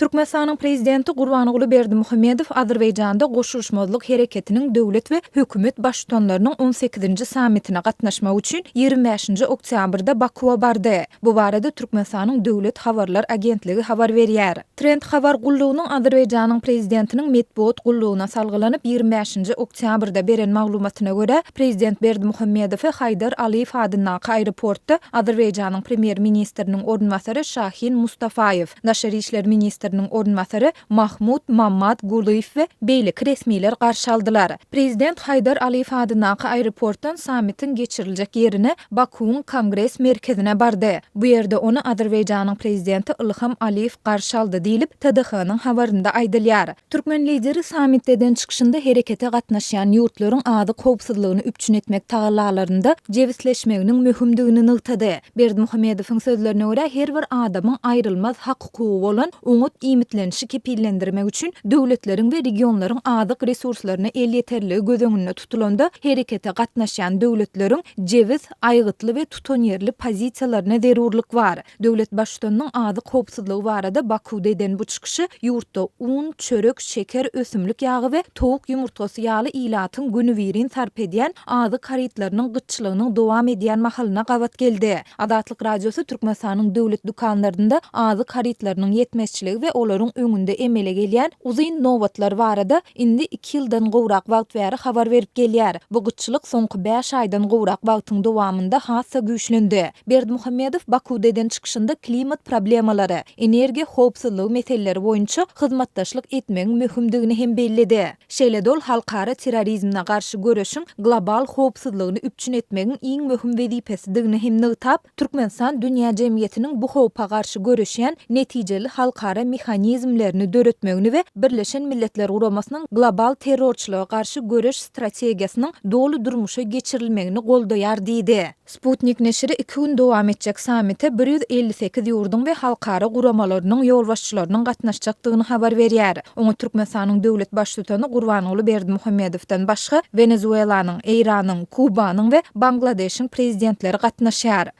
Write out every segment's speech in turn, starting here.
Türkmenistanyň Prezidenti Gurbanguly Berdimuhamedow Azerbaýjanda Goşulyşmazlyk Hereketiniň döwlet we hökümet Baştutanlarynyň on sekizinji sammitine gatnaşmak üçin 25-nji oktýabrda Bakuwa bardy. Bu barada Türkmenistanyň Döwlet habarlar agentligi habar berýär. Trend habar gullugynyň Azerbaýjanyň Prezidentiniň metbugat gullugyna salgylanyp, 25-nji oktýabrda beren maglumatyna görä, Prezident Berdimuhamedowy Haýdar Aliýew adyndaky aeroportda Azerbaýjanyň Premýer-ministriniň orunbasary Şahin Mustafaýew, Daşary işler ministriniň orunbasary Mahmud Mammad Gulyýew we beýleki resmiler garşy aldylar. Prezident Haýdar Aliýew adyndaky aeroportdan sammitiň geçiriljek ýerine, Bakuwyň Kongres merkezine bardy. Bu ýerde ony Azerbaýjanyň Prezidenti Ilham Aliýew garşy aldy diýlip, TDH-nyň habarynda aýdylýar. Türkmen Lideri sammitde eden çykyşynda herekete gatnaşýan ýurtlaryň azyk howpsuzlygyny üpjün etmek tagallalarynda jebisleşmeginiň möhümdigini nygtady. Berdimuhamedowyň sözlerine görä, her bir adamyň aýrylmaz hak-hukugy bolan oňat iýmitlenişi kepillendirmek üçin döwletleriň we regionlaryň azyk resurslaryna elýeterligi göz öňünde tutulanda, herekete gatnaşýan döwletleriň jebis, aýgytly we tutanýerli pozisiýalaryna zerurlyk bar. Döwlet Baştutanynyň azyk howpsuzlygy barada Bakuwda eden bu çykyşy ýurtda un, çörek, şeker, ösümlik ýagy we towuk ýumurtgasy ýaly ilatyň günübirin sarp edýän azyk harytlarynyň gytçylygynyň dowam edýän mahalyna gabat geldi. Azatlyk Radiosy Türkmenistanyň döwlet dükanlarynda azyk harytlarynyň ýetmezçiligi we olaryň öňünde emele gelýän uzyn nobatlar barada indi iki ýyldan gowrak wagt bäri habar berip gelýär. Bu gytçylyk soňky bäş aýdan gowrak wagtyň dowamynda has-da güýçlendi. Berdimuhamedow Bakuwda eden çykyşynda klimat problemalary, energiýa howpsuzlygy meseleleri boýunça hyzmatdaşlyk etmegiň möhümdigini hem belledi. Şeýle-de ol halkara terrorizmine garşy göreşiň global howpsuzlygyny üpjün etmegiň iň möhüm wezipesidigini hem nygtap, Türkmenistan dünýä jemgyýetiniň bu howpa garşy göreşýän netijeli halkara mehanizmlerini döretmegini we Birleşen Milletler Guramasynyň global terrorçylyga garşy göreş strategiýasynyň doly durmuşa geçirilmegini goldaýar diýdi. Sputnik neşiri iki gün dowam etjek sammite 158 ýurduň we halkara guramalarynyň ýolbaşçylarynyň gatnaşjakdygyny habar berýär. Oňa Türkmenistanyň döwlet Baştutany Gurbanguly Berdimuhamedowdan başga Wenezuelanyň, Eýranyň, Kubanyň we Bangladeşiň Prezidentleri gatnaşýar.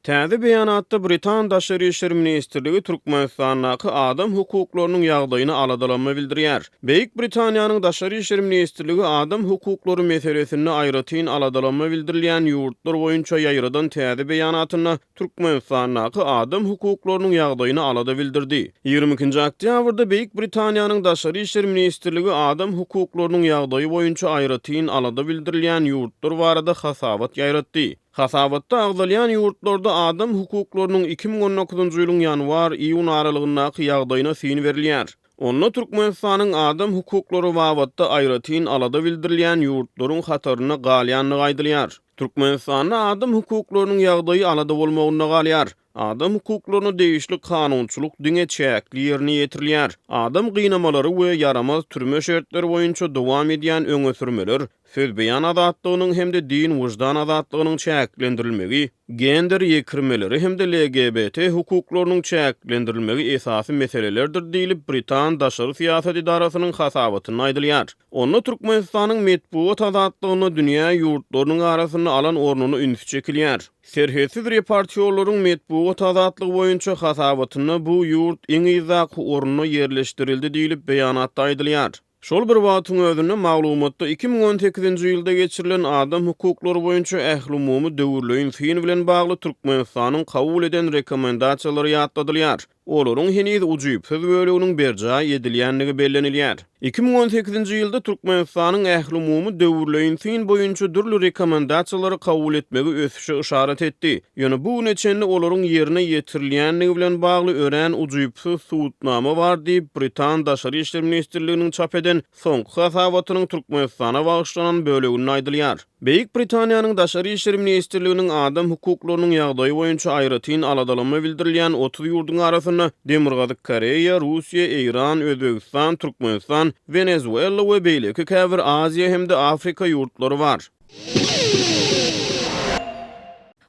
Täze beýanatda britan Daşary işler ministrligi Türkmenistandaky adam hukuklarynyň ýagdaýyna aladalanma bildirýär. Beýik Britaniýanyň Daşary işler ministrligi adam hukuklary meselesinde aýratyn aladalanma bildirilýän ýurtlar boýunça ýaýradan täze beýanatynda Türkmenistandaky adam hukuklarynyň ýagdaýyna alada bildirdi. 22-nji oktýabrda Beýik Britaniýanyň Daşary işler ministrligi adam hukuklarynyň ýagdaýy boýunça aýratyn alada bildirilýän ýurtlar barada hasabat ýaýratdy. Hasabatda agzalýan ýurtlarda adam hukuklarynyň 2019-njy ýylyň ýanwar-iýun aralygyndaky ýagdaýyna syn berilýär. Onda Türkmenistanyň adam hukuklary babatda aýratyn alada bildirilýän ýurtlaryň hatarynda galýandygy aýdylýar. Türkmenistanda adam hukuklarynyň ýagdaýy alada bolmagynda galýar. Adam hukuklaryna degişli kanunçylyk diňe çäkli ýerine ýetirilýär. Adam gynamalary we ýaramaz türme şertleri boýunça dowam edýän öňe sürmeler, söz-beýan azatlygynyň hem-de din-wyždan azatlygynyň çäklendirilmegi, gender ýekirmeleri hem-de LGBT hukuklarynyň çäklendirilmegi esasy meselelerdir diýlip, britan daşary syýasat edarasynyň hasabatynda aýdylýar. Onda Türkmenistanyň metbugat azatlygynda dünýä ýurtlarynyň arasynda alan ornuna üns çekilýär. Serhetsiz reportýorlaryň metbugat azatlygy boýunça hasabatynda bu ýurt iň yzdaky orunda ýerleşdirildi diýlip, beýanatda aýdylýar. Şol bir wagtyň özünde, maglumatda 2018-nji ýylda geçirilen adam hukuklary boýunça ählumumy döwürleýin syn bilen bagly Türkmenistanyň kabul eden rekomendasiýalary ýatladylýar. Olaryň heniz ujypsyz böleginiň berjaý edilýändigi bellenilýär. 2018-nji ýylda Türkmenistanyň ählumumy döwürleýin syn boýunça dürli rekomendasiýalary kabul etmegi ösüşe yşarat etdi. Ýöne bu güne çenli olaryň ýerine ýetirilýändigi bilen bagly örän ujypsyz subutnama bar diýip, britan Daşary işler ministrliginiň çap eden soňky hasabatynyň Türkmenistana bagyşlanan böleginde aýdylýar. Beýik Britaniýanyň Daşary işler ministrliginiň adam hukuklarynyň ýagdaýy boýunça aýratyn aladalanma bildirilýän 30 ýurduň arasynda Demirgazyk Koreýa, Russiýa, Eýran, Özbegistan, Türkmenistan, Wenezuela we beýleki käbir Aziýa hem-de Afrika ýurtlary bar.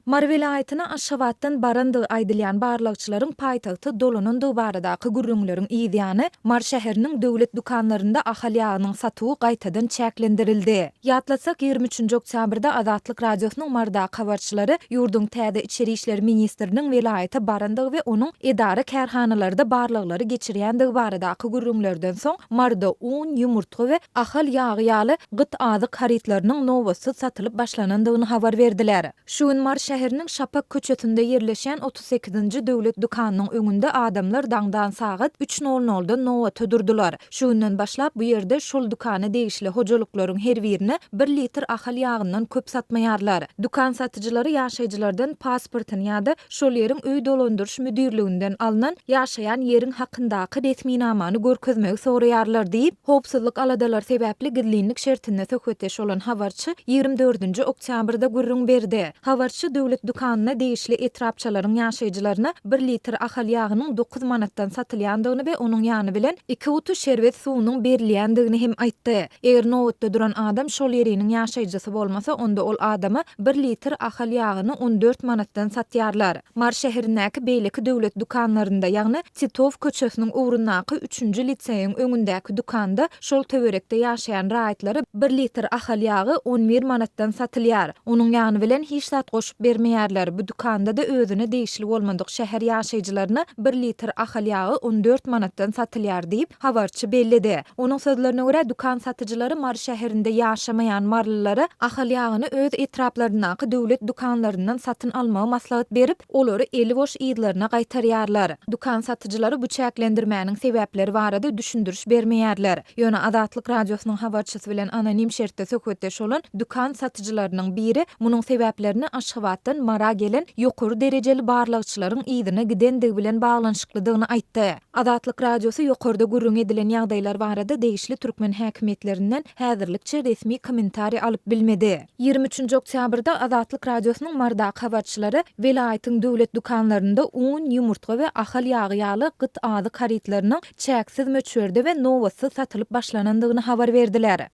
Mary welaýatyna Aşgabatdan barandygy aýdylýan barlagçylaryň paýtagta dolanandygy baradaky gürrüňleriň yz ýany, Mary şäheriniň döwlet dükanlarynda Ahal ýagynyň satuwy gaýtadan çäklendirildi. Ýatlatsak, 23-nji oktýabrda Azatlyk Radiosynyň Marydaky habarçylary ýurduň täze içeri işler ministriniň welaýata barandygy we onuň edara-kärhanalarda barlaglary geçirýändigi baradaky gürrüňlerden soň, Maryda un, ýumurtga we Ahal ýagy ýaly gyt azyk harytlarynyň nobatsyz satylyp başlanandygyny habar berdiler. Şu gün Mary şäheriniň Şapak köçesinde ýerleşýän 38-nji döwlet dükanynyň öňünde adamlar daňdan sagat üç nol noldan nobata durdular. Şu günden başlap bu ýerde şol dükana degişli hojalyklaryň her birine bir litr Ahal ýagyndan köp satmaýarlar. Dükan satyjylary ýaşaýjylardan pasportyny ýa-da şol ýeriň öý dolandyryş müdirliginden alnan ýaşaýan ýeriň hakyndaky resminamany görkezmegi soraýarlar diýip, howpsuzlyk aladalary sebäpli gizlinlik şertinde söhbetdeş bolan habarçy 24-nji oktýabrda gürrüň berdi. Habarçy döwlet dükanyna degişli etrapçalaryň ýaşaýjylaryna bir litr Ahal ýagynyň dokuz manatdan satylýandygyny we onuň ýany bilen iki guty şerbet suwunyň berilýändigini hem aýtdy. Eger nobatda duran adam şol ýeriniň ýaşaýjysy bolmasa, onda ol adama bir litr Ahal ýagyny 14 manatdan satýarlar. Mary şäherindäki beýleki döwlet dükanlarynda, ýagny Titow köçesiniň ugrundaky üçünji liseýiň öňündäki dükanda şol töwerekde ýaşaýan raýatlara bir litr Ahal ýagy 11 manatdan satylýar. Onuň ýany bilen hiç zat goşup bermeýärler. Bu dükanda-da özüne degişli bolmadyk şäher ýaşaýjylaryna bir litr Ahal ýagy 14 manatdan satylýar diýip, habarçy belledi. Onuň sözlerine görä, dükan satyjylary Mary şäherinde ýaşamaýan marylylara Ahal ýagyny öz etraplaryndaky döwlet dükanlaryndan satyn almagy maslahat berip, olary eli boş yzlaryna gaýtarýarlar. Dükan satyjylary bu çäklendirmäniň sebäpleri barada düşündiriş bermeýärler. Ýöne Azatlyk Radiosynyň habarçysy bilen anonim şertde söhbetdeş bolan dükan satyjylarynyň biri munuň sebäplerini Aşgabatdan Mara gelen ýokary derejeli barlagçylaryň yzyna gidendigi bilen baglanyşyklydygyny aýtdy. Azatlyk Radiosy ýokarda gürrüňi edilen ýagdaýlar barada degişli türkmen häkimiýetlerinden häzirlikçe resmi kommentariý alyp bilmedi. 23-nji oktýabrda Azatlyk Radiosynyň Marydaky habarçylary welaýatyň döwlet dükanlarynda un, ýumurtga we Ahal ýagy ýaly gyt azyk harytlarynyň çäksiz möçberde we nobatsyz satylyp başlanandygyny habar berdiler.